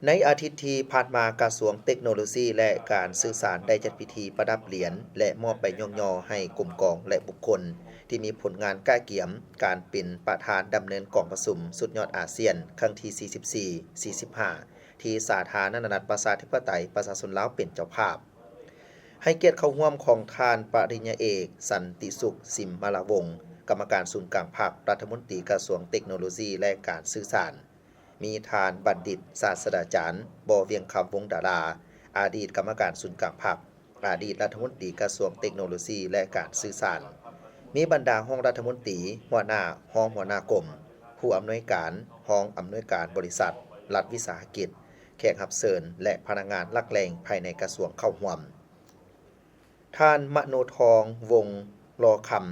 ໃນອາທິດທີ່ຜ່ານມາ, ກະຊວງເຕັກໂນໂລຊີ ແລະ ການສື່ສານ ໄດ້ຈັດພິທີປະດັບຫຼຽນ ແລະ ມອບໃບຍ້ອງຍໍໃຫ້ກົມກອງ ແລະ ບຸກຄົນທີ່ມີຜົນງານກະກຽມການເປັນປະທານດຳເນີນກອງປະຊຸມສຸດຍອດອາຊຽນຄັ້ງທີສີ່ສິບສີ່ ສີ່ສິບຫ້າ ທີ່ສາທາລະນະລັດ ປະຊາທິປະໄຕ ປະຊາຊົນລາວເປັນເຈົ້າພາບ. ໃຫ້ກຽດເຂົ້າຮ່ວມຂອງທ່ານປະລິນຍາເອກ ສັນຕິສຸກ ສິມມະລາວົງ ກຳມະການສູນກາງພັກ, ລັດຖະມົນຕີກະຊວງເຕັກໂນໂລຊີ ແລະ ການສື່ສານ, ມີທ່ານບັນດິດສາດສະດາຈານ ບໍ່ວຽງຄຳວົງດາລາ ອະດີດກຳມະການສູນກາງພັກ, ອະດີດລັດຖະມົນຕີກະຊວງເຕັກໂນໂລຊີ ແລະ ການສື່ສານ, ມີບັນດາຮອງລັດຖະມົນຕີ, ຫົວໜ້າ, ຮອງຫົວໜ້າກົມ, ຜູ້ອຳນວຍການ, ຮອງອຳນວຍການບໍລິສັດ, ລັດວິສາຫະກິດ, ແຂກຮັບເຊີນ ແລະ ພະນັກງານຫຼັກແຫຼ່ງພາຍໃນກະຊວງເຂົ້າຮ່ວມ. ທ່ານ ມະໂນທອງ ວົງລໍຄຳ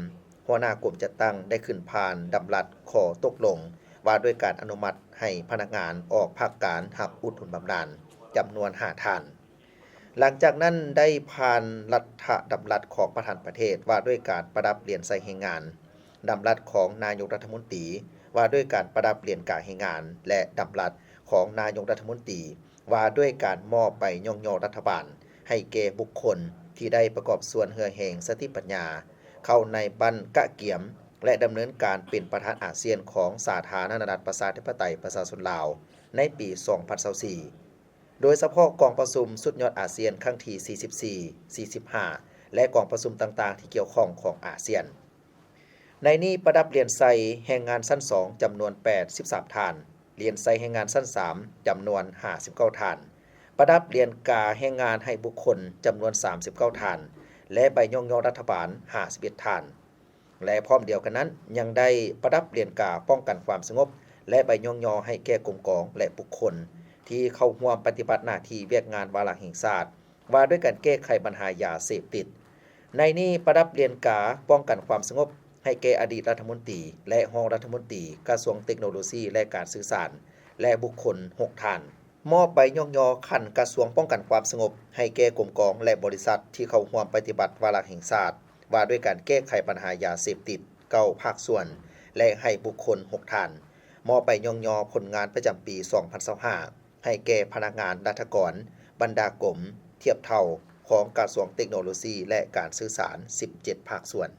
ຫົວໜ້າກົມຈັດຕັ້ງ ໄດ້ຂຶ້ນຜ່ານດຳລັດຂໍ້ຕົກລົງວ່າດ້ວຍການອະນຸມັດໃຫ້ພະນັກງານອອກພັກການຮັບອຸດໜູນບຳນານ ຈຳນວນຫ້າທ່ານ. ຫຼັງຈາກນັ້ນໄດ້ຜ່ານລັດຖະດຳລັດຂອງປະທານປະເທດວ່າດ້ວຍການປະດັບຫຼຽນໃສ່ແຮງງານ, ດຳລັດຂອງນາຍົກລັດຖະມົນຕີວ່າດ້ວຍການປະດັບຫຼຽນກາແຮງງານ ແລະ ດຳລັດຂອງນາຍົກລັດຖະມົນຕີ ວ່າດ້ວຍການມອບໃບຍ້ອງຍໍລັດຖະບານໃຫ້ແກ່ບຸກຄົນທີ່ໄດ້ປະກອບສ່ວນເຫື່ອແຮງສະຕິປັນຍາ ເຂົ້າໃນບັ້ນກະກຽມ ແລະ ດຳເນີນການເປັນປະທານອາຊຽນຂອງສາທາລະນະລັດ ປະຊາທິປະໄຕ ປະຊາຊົນລາວ ໃນປີສອງພັນຊາວສີ່ ໂດຍສະເພາະກອງປະຊຸມສຸດຍອດອາຊຽນຄັ້ງທີສີ່ສິບສີ່ ສີ່ສິບຫ້າ ແລະ ກອງປະຊຸມຕ່າງໆທີ່ກ່ຽວຂ້ອງຂອງອາຊຽນ. ໃນນີ້ປະດັບຫຼຽນໃສ່ແຮງງານຊັ້ນສອງ ຈຳນວນແປດສິບສາມທ່ານ, ຫຼຽນໃສ່ແຮງງານຊັ້ນສາມ ຈຳນວນຫ້າສິບເກົ້າທ່ານ, ປະດັບຫຼຽນກາແຮງງານໃຫ້ບຸກຄົນ ຈຳນວນສາມສິບເກົ້າທ່ານ ແລະ ໃບຍ້ອງຍໍລັດຖະບານ ຫ້າສິບເອັດທ່ານ ແລະ ພ້ອມດຽວກັນນັ້ນ ຍັງໄດ້ປະດັບຫຼຽນກາປ້ອງກັນຄວາມສະຫງົບ ແລະ ໃບຍ້ອງຍໍໃຫ້ແກ່ກົມກອງ ແລະ ບຸກຄົນທີ່ເຂົ້າຮ່ວມປະຕິບັດໜ້າທີ່ວຽກງານວາລະແຫ່ງຊາດ ວ່າດ້ວຍການແກ້ໄຂບັນຫາຢາເສບຕິດ. ໃນນີ້ປະດັບຫຼຽນກາປ້ອງກັນຄວາມສະຫງົບໃຫ້ແກ່ອະດີດລັດຖະມົນຕີ ແລະ ຮອງລັດຖະມົນຕີກະຊວງເຕັກໂນໂລຊີ ແລະ ການສື່ສານ ແລະ ບຸກຄົນຫົກທ່ານ. ມອບໃບຍ້ອງຍໍຂັ້ນກະຊວງປ້ອງກັນຄວາມສະຫງົບໃຫ້ແກ່ກົມກອງ ແລະ ບໍລິສັດທີ່ເຂົ້າຮ່ວມປະຕິບັດວາລະແຫ່ງຊາດ ວ່າດ້ວຍການແກ້ໄຂບັນຫາຢາເສບຕິດ ເກົ້າພາກສ່ວນ ແລະ ໃຫ້ບຸກຄົນຫົກທ່ານ. ມອບໃບຍ້ອງຍໍຜົນງານປະຈຳປີສອງພັນຊາວຫ້າ ໃຫ້ແກ່ພະນັກງານລັດຖະກອນບັນດາກົມທຽບເທົ່າຂອງກະຊວງເຕັກໂນໂລຊີ ແລະ ການສື່ສານ ສິບເຈັດພາກສ່ວນ.